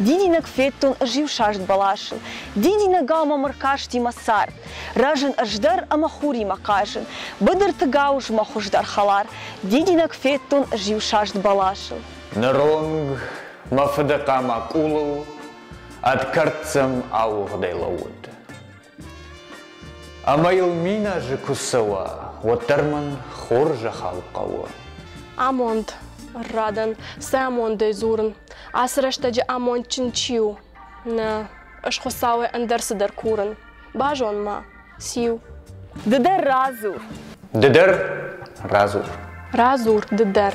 Дидинӕг федтон ӕз иу саст бӕласыл. Дидинӕгау мӕм ӕркасти мӕ цард. Рӕзын ӕз дӕр ӕмӕ хуримӕ хъазын. Быдырты гауыз мӕ хуыздӕр хӕлар. Дидинӕг федтон ӕз иу саст бӕласыл. Ныронг мӕ фыды хъама къулыл ӕд кӕрддзӕм ауыгъдӕй лӕууыд. Ӕмӕ йыл миназы куы цӕуа, уӕддӕр мӕн хорзӕхау хъӕуы. Амонд, ӕрра дӕн, цы амондӕй дзурын? Ацы рӕстӕджы амондджын чи у? Нӕ, ӕз Хуыцауӕй ӕндӕр цыдӕр курын. Базон-ма, циу? Ды дӕр радзур. Ды дӕр радзур. Радзур ды дӕр.